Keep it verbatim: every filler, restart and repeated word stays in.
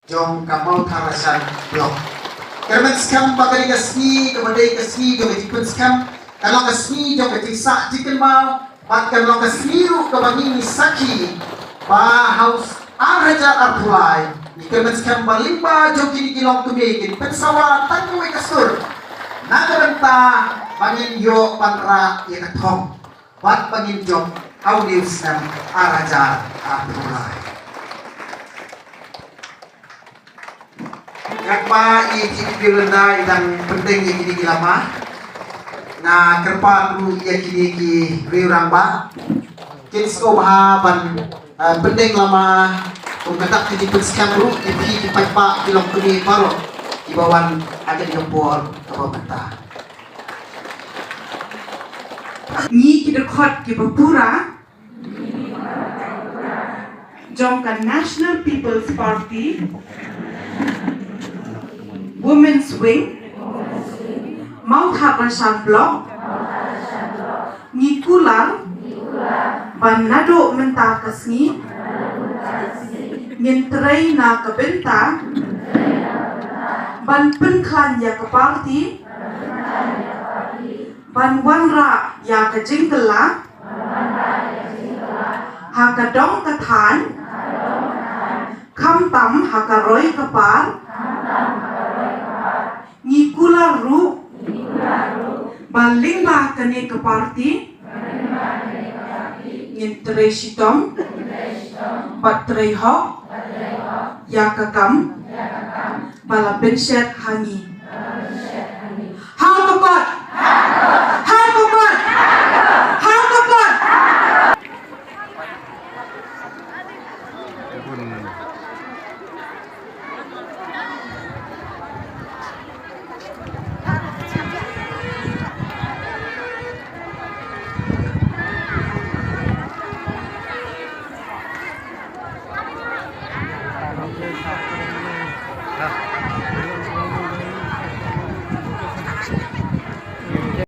jong ka Mawthadraishan Block. Kyrmen skhem ba kane ka sngi kaba dei ka sngi jong ka jingpynskhem, ka long ka sngi jong ka jingsah jingkynmaw, bad ka long ka sngi ruh kaba ngi sakhi ba ha u ar hajar arphew lai, ngi kyrmen skhem ba lyngba jong kine ki longkmie kin pynsawa tang kawei ka sur na ka bynta ba ngin ïoh ban rah ïa ka thong bad ba ngin jop ha une u snem ar hajar arphew lai. Katba i T P P Lyngdoh i dang pyndeng ïa kine ki lama, nga kyrpad ruh ïa kine ki riew rangbah kin sngewbha ban, eh, pyndeng lama kum kata ka jingpynskhem ruh ïa phi ki paidbah ki longkmie baroh kiba wan ha kane ka por kaba mynta. Ngi ki dkhot kiba pura jong ka National People's Party Women's Wing, Mawthadraishan Block, ngi kular ba naduh mynta ka sngi ngin trei na ka bynta ban pynkhlaiñ ïa ka party, ban wanrah ïa ka jingkylla ha ka dong ka thaiñ, khamtam ha ka roi ka par. Ngi kular ruh ba lyngba kane ka party ngin trei shitom bad trei hok ïa ka kam ba la pynshet ha ngi. Ha ka kot! Ha ka kot! Ha ka kot!